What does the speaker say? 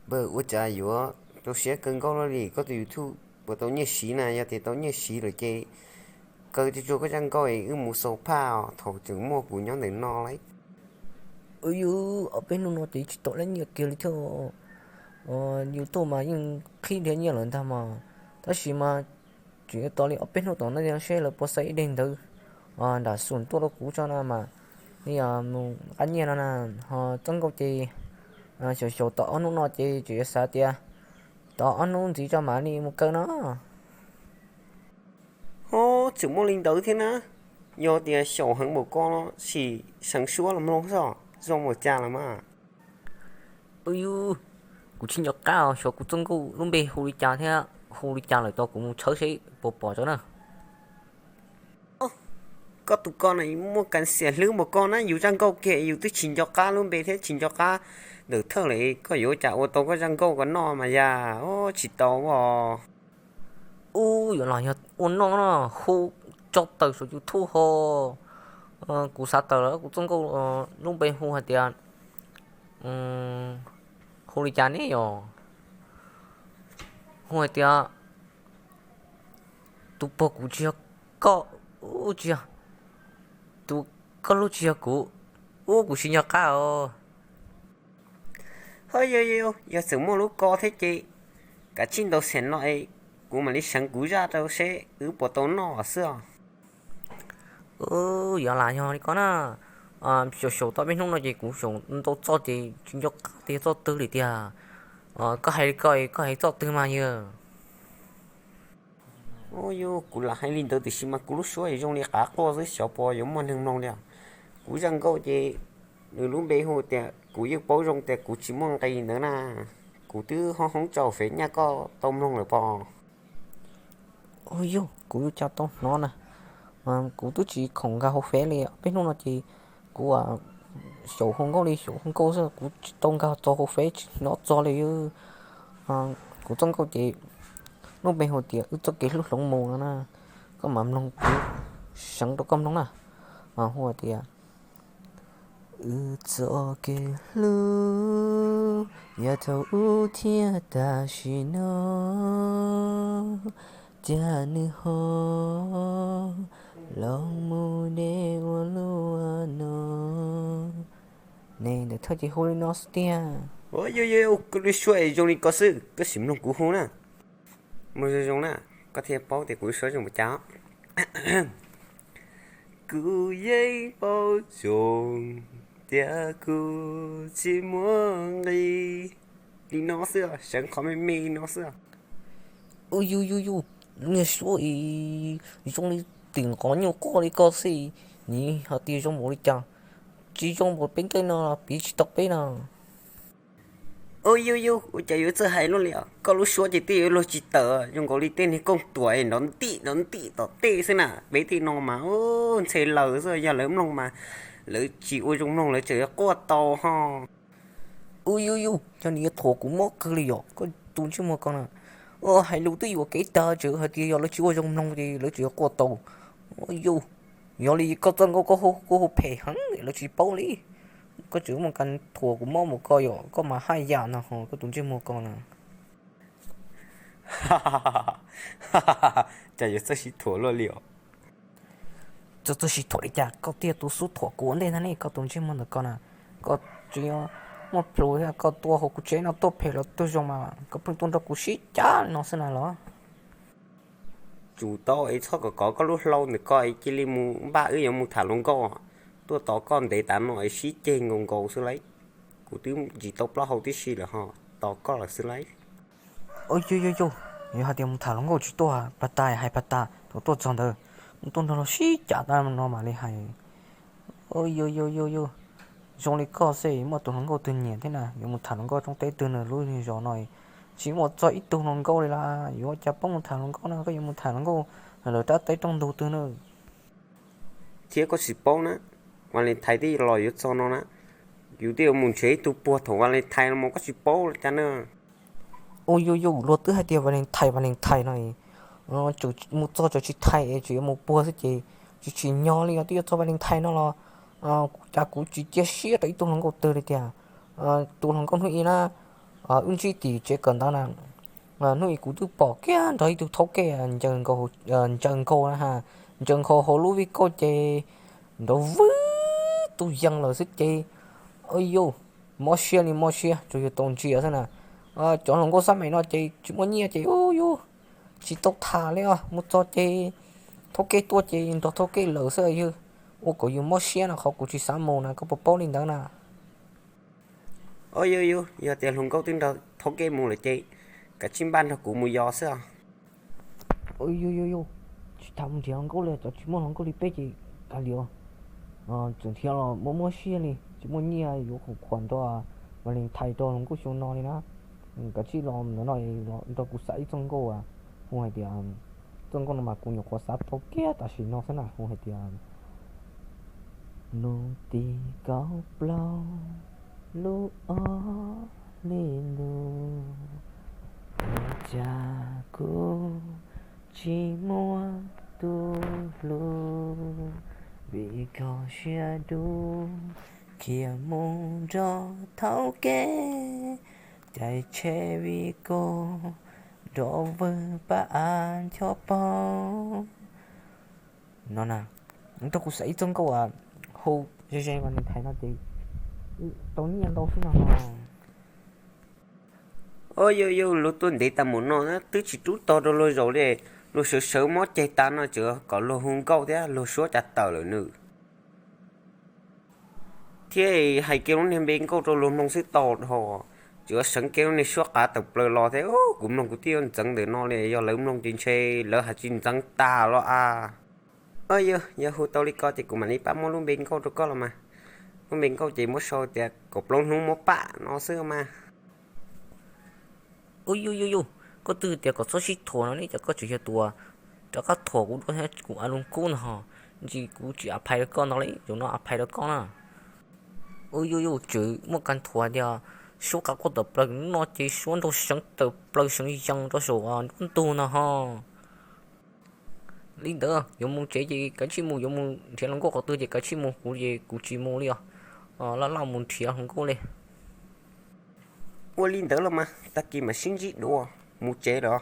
Npawg, ua cas yuav rau siab kawg nkauj luaj li? Koj tus YouTube puas tau nyiaj siv na? Yog tias tau nyiaj siv lawm ces kaw tsuag tsuag koj zaj nkauj es wb mus xaus phaj os, thaum tseem muaj kuv nyob ntawm no lauj. Yus ob peb hnub no ces tsis tau lab nyiaj kiag li thiab. YouTube mas yeej qhib dhia nyiaj lawm ntag mas, tab sis mas tseem yuav tos li ob peb hnub tom ntej seb lawv puas xa ib daim ntawv nram xum tuaj rau kuv tso no mas, yog mus qab nyiaj no na. Ho txoj nkauj ces xyaum xyaum tau ob hnub no ces tseem yuav xav tias tau ob hnub ntxiv tso mam li mus kaw no. Ho, tseem muaj li ntawd thiab na. Yog tias xyaum heev npaum ko no sim seev suab los mloog xwb, zoo npaum cas los mas. Yus, kuv tsis nco qab os, xyov kuv txoj nkauj lub npe hu li cas thiab, hu li cas lawm tau kuv mus tshawb seb puas pom tso na. Koj tus ko na muaj kas xiam hlwb npaum ko na, yus zaj nkauj kiag yus twb tsis nco qab lub npe thiab tsis nco qab ntawm thawj lawm, koj yuav ua cas ua tau koj zaj nkauj ko noj mas yas, tsis tau os. Ub, yuav los yog ua noj no, hu tso tawm saum YouTube ho. Kuv xav tawm lawm, kuv txoj nkauj lub npe hu hais tias, hu li cas ne yom? Hu hais tias, tus puag kuv tsis yog koj, ub tsis yog, tus koj lub tsis yog kuv, ub kuv tsis nco qab os. Ho, yog, yog txawm muaj lub ko thiab ces kav tsij ntaus xeem no es kuv mam li seev kuv zaj rau seb wb puas tau noj xwb os. Yuav lam yog li ko na, xyaum xyaum tau peb hnub no ces kuv xyaum ntau txoj ces tsis nco qab tias txoj twg li tiag. Koj hais li ko, koj hais txoj twg mas yog? Yog kuv lam hais li ntawd tiam sis mas kuv lub suab zoo li qav quaj xwb, xyov puas yuav muaj neeg mloog li os. Kuv zaj nkauj ces nws lub npe hu tias kuv yeej paub zoo tias kuv tsis muaj nqis ntawd na, kuv twb hoob hoob tso hauv fev nyaj, koj tau mloog lawm pob? Yog kuv yuav cas tau hnov na, kuv twb tsis khoom nkag hauv fev li, peb hnub no ces kuv xyaum hu nkauj li xyaum hu nkauj xwb, kuv tsis tau nkag txog hauv fev tsis hnov txog li. Kuv txoj nkauj ces lub npe hu tias wb txoj kev hlub hloov mus no na, koj mam mloog kuv seev rau koj mloog na. Hu tias, wb txoj kev hlub yav thaum ub thiab tam sim no, cas nws ho los mus deb ua luaj no. Ne ntawm thawj ces hu li no xwb tiag. Koj lub suab es zoo li ko xwb, koj sim mloog kuv hu na. Mloog zoo zoo na, koj thiaj paub tias kuv lub suab zoo npaum cas. Kuv yeej paub zoo tias kuv tsis muaj nqis. Li no xwb, seev qhov me me li no xwb. Ub yus yus yus, niag suab zoo li tim nqov nyuj quaj li ko xwb, nws hais tias zoo npaum li cas? Tsis zoo npaum peb nqaij no los piv tsis tau peb no. Ub yus yus, ua cas yuav txawj hais luaj li os, koj lub suab ces twb yuav luag tsis tawm, zoo nkaus li tej niag kooj tuam nrov ntim nrov ntim tom tej xwb na, peb tej no mas ntxhe laws xwb, yog lawv mloog mas lawv tsis ua zoo mloog lawv tseem yuav quaj tau ho. Ub yus yus, yog nws yuav thuam kuv mob kawg li yom koj tus ntsej muag ko na. Hais lus twb yuam kev tag, tseem hais tias yog lawv tsis ua zoo mloog ces lawv tseem yuav quaj tau. Ub yus, yog li koj txoj nkauj koj hu phem heev lawv tsis paub li. Koj tseem muaj kas thuam kuv mob mus ko yom, koj mas haj yam ntag ho koj tus ntsej muag ko na. Cas yuav txawj sib thuam luaj li os? Txawj txawj sib thuam li cas, koj thiaj tus xub thuam kuv ua ntej ntag ne, koj tus ntsej muag ntawm ko na. Koj tseem muaj plhus thiab, koj tuaj hauv kuv tsev no tuaj phem los tuaj zoo mas koj pheej tuaj nrog kuv sib cav li no xwb na los? Tsum tau es txhob kom kov koj lub hlau ntawm ko es cia li mus npaj wb yuav mus tham hluas nkauj. Tuaj tos koj ntev tas no es sib ceg nkaus nkaus xwb lauj. Kuv twb ntsis tau plaub hau tib si lawm ho, tos koj lawm xwb lauj. Yus yus yus, yog hais tias mus tham hluas nkauj tsis tuaj, pag tas hais pag tas thaum tuaj txog ntawd, mus tuaj nrog luag sib cav tas no mam li hais. Yus yus yus yus, zoo li koj xwb muaj tus hluas nkauj twg nyiam thiab na, yuav mus tham hluas nkauj rooj teb twg nws lub zos no tsis muaj txog ib tug hluas nkauj li las, yuav ua cas poob mus tham hluas nkauj no, koj yuav mus tham hluas nkauj lawv rab teb rooj ntug twg na? Thiab koj tsis paub na, Valentine twb los yuav txog no na, yus twb yuav mus nrhiav ib tug puag thaum Valentine los mas koj tsis paub li cas na. Ua yus yus, luag twb hais tias Valentine Valentine no, mus txog tseem tsis thaim es tseem yuav mus puag xwb ces tsis tsim nyog li os, twb yuav txog Valentine no los cas kuv tsis cia siab rau ib tug hluas nkauj twg li tiag. Tus hluas nkauj hnub ib na, Wb ntsib tim tsev kawm ntawv na, hnub ib kuv twb pom kiag nrog ib tug thaub kej ncaws nkaus, ncaws nkaus na ha, ncaws nkaus hauv lub vij kauj ces nrov vwj tus yees lawm xwb ces, ua yuj, mob siab li mob siab tsuas yog tau ntsia xwb na. Cov hluas nkauj xab meem no ces tsis muaj nyiaj ces ua yuj, tsis tau tham li os, mus txog ces thaub kej tuaj ces nrog thaub kej lawm xwb yog, ua kom yus mob siab no qhov kuv tsis xav mus na, koj puas paub li ntawd na? Ua yuj yuj, yog tias hluas nkauj twb nrog thaub kej mus lawm ces kav tsij npaj nrog kuv mus yos xwb os. Ua yuj yuj yuj, tsis tham mus nrhiav hluas nkauj li, cov tsis muaj hluas nkauj li peb ces kav liam, txawm nrhiav los muaj muab siab li tsis muaj nyiaj yuav khuam khuam nrog Valentine rau hluas nkauj xyoo no li na. Kav tsij los ntawm no nrog kuv xav ib txoj nkauj, hu hais tias, txoj nkauj no mas kuv nyuam qhuav xav tau kiag tam sim no xwb na, hu hais tias, lub tim kaum plaub lub ob li lus, ua cas kuv tsis muaj tus hlub, vim koj siab dub khiav mus nrog thaub kej, caij tsheb vij kauj nrov vwg pab av ncho paug no na. Nrog kuv xav ib txoj nkauj hu ze ze Valentine no ces tau nyiaj ntau xwb no. Ua yuj yuj, luag tuaj ntev tas mus no twb tsis rub tog rau luag zaum li, luag sawv sawv mob ceg tas no tseem kom luag hu nkauj thiab luag suab cas tawm lawm nws. Thiab hais kiag lub niag npe nkauj rau luag mloog xwb tau dhau, tseem seev kiag lub niag suab qav tawm plaws los thiab, kuv mloog kuv twb yuav ntxeev ntawm no li, yog lawv mloog ces ntshe lawv hais tsis ntxeev tag los as. Yog, yog hu tau li ko ces kuv mam li pab muab lub npe nkauj rau koj los mas. Lub npe nkauj ces muab sau tias kaum plaub hnub muab pam no xwb mas. Ua yuj yuj yuj, koj twb tias kom txhob sib thuam no ne, cas koj tseem yog tus rov qab thuam kuv dua thiab kuv a lus kub no ho. Ntsis kuv tsis a phais rau koj ntag li, zaum no a phais rau koj na. Ua yuj yuj, tseem muaj kas thuam tias suab qav quaj tawm plaws no ces suab nraug seev tawm plaws seev yees rau saum nruab ntug no ho. Li ntawd yuav mus tsev ces kav tsij mus, yuav mus nrhiav hluas nkauj qhov twg ces kav tsij mus, kuv ces kuv tsis mus li os. Laj laj mus nrhiav hluas nkauj li. Ua li ntawd los mas tag kis mam sib ntsib dua, mus tsev lawm.